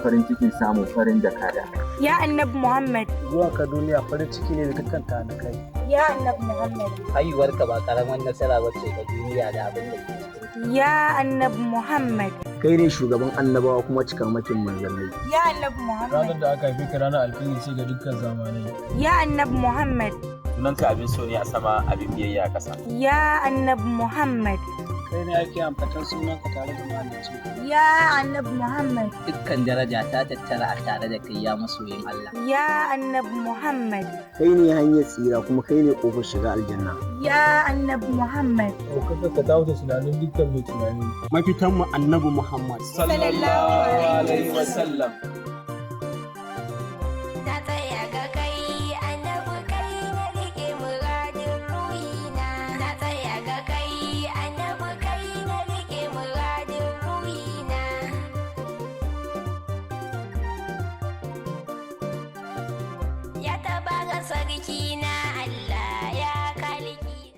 farin cikin samun farin jakada. Ya Annabi Muhammad. Zuwa ka duniya farin ciki ne da dukkan talikai. Ya Annabi Muhammad. Haihuwarka ba karamar nasara ba ce ga duniya da abin da ke ciki. Ya Annabi Muhammad. Kai ne shugaban annabawa kuma cikamakin manzannai. Ya Annabi Muhammad. Ranar da aka haife ka ranar alfahari ce ga dukkan zamanai. Ya Annabi Muhammad. Sunanka abin so ne a sama, abin biyayya a ƙasa. Ya Annabi Muhammad. Kai ne ake ambatan sunanka tare da mahaliccinka. Ya Annabi Muhammad. Dukkan daraja ta tattara a tare da kai, ya masoyin Allah. Ya Annabi Muhammad. Kai ne hanyar tsira kuma kai ne kofar shiga aljanna. Ya Annabi Muhammad. Ɗaukakar ka ta wuce tunanin dukkan mai tunani. Mafitan mu Annabi Muhammad. Sallallahu alaihi wasallam. Na tsaya ga kai, Annabi, kai na rike muradin ruhina. Na tsaya ga kai, Annabi, kai na rike muradin ruhina. Ya tabara sarki.